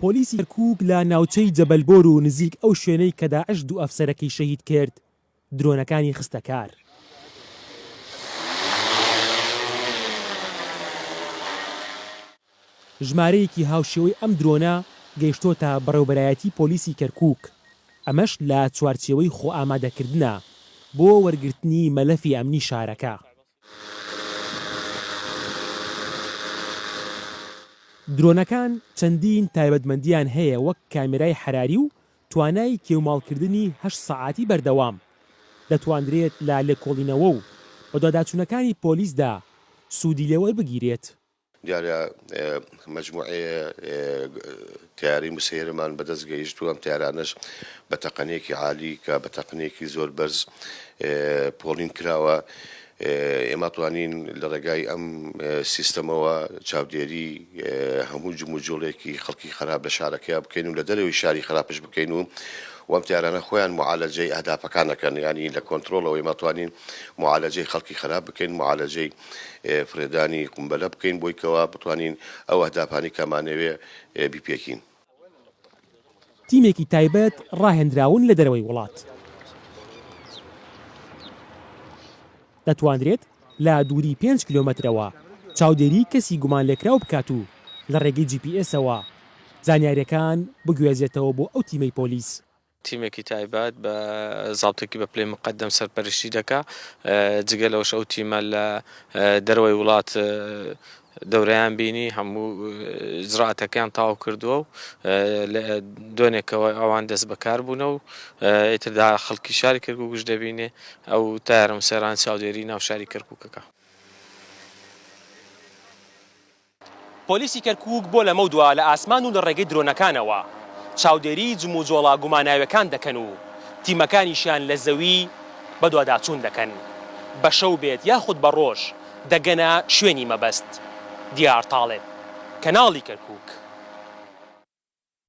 پۆلیسی کەرکووک لە ناوچەی جەبەل بۆر و نزیک ئەو شوێنەی کە داعش دوو ئەفسەرەکەی شەهید کرد، درۆنەکانی خستە کار. ژمارەیەکی هاوشێوەی ئەم درۆنە گەیشتۆتە بەڕێوبەرایەتی پۆلیسی کەرکووک، ئەمەش لە چوارچێوەی خۆئامادەکردنە بۆ وەرگرتنی مەلەفی ئەمنی شارەکە. درۆنەکان چەندین تایبەتمەندییان هەیە وەک کامێرای حەراری و توانای کێوماڵکردنی هەشت سەعاتی بەردەوام، دەتواندرێت لە لێکۆڵینەوە و بەدواداچوونەکانی پۆلیسدا سوودی لێوەربگیرێت. دیارە مەجموعەیە تەیارەی مسەیەرەمان بەدەست گەیشت و ئەم تەیارانەش بە تەقەنیەکی عالی کە بە تەقنیەکی زۆر بەرز پۆڵین کراوە ئێمە توانین لە ڕێگای ئەم سیستەمەوە چاودێری هەموو جموجوڵێکی خەڵکی خراپ لە شارەکەیا بکەین و لە دەرەوەی شاری خراپش بکەین و وەم تیارانە خۆیان معالەجەی ئەهدافەکان ئەکەن یانی لە کۆنترۆڵەوە ئێمە توانین معالەجەی خەڵکی خراپ بکەین معالەجەی فرێدانی قومبەلە بکەین بۆی کەوا بتوانین ئەو ئەهدافانەی کەمانەوێ بیپێکین. تیمێکی تایبەت ڕاهێنراون لە دەرەوەی وڵات. دەتوانرێت لە دووری پێنج کیلۆمەترەوە چاودێری کەسی گومانلێکراو بکات و لە ڕێگەی جی پی ئێسەوە زانیارییەکان بگوێزێتەوە بۆ ئەو تیمەی پۆلیس. تیمێکی تایبەت بە زابتێکی بە پلەی موقەدەم سەرپەرشتی دەکا، جگە لەوەش ئەو تیمە لە دەرەوەی وڵات دەورەیان بینی هەموو ئیجرائاتەکەیان تەواو کردووە و لە دوێنێکەوە ئەوان دەست بەکار بوونە و ئیتر دا خەڵکی شاری کەرکووکش دەبینێ ئەو تایارە مسەیران چاودێری ناو شاری کەرکووکەکە. پۆلیسی کەرکووک بۆ لەمەودوا لە ئاسمان و لە ڕێگەی درۆنەکانەوە چاودێریی جموجۆڵە گوماناویەکان دەکەن و تیمەکانیشیان لە زەوی بەدواداچوون دەکەن، بە شەو بێت یاخود بە ڕۆژ دەگەنە شوێنی مەبەست. دیار تاڵب، کەناڵی کەرکووک.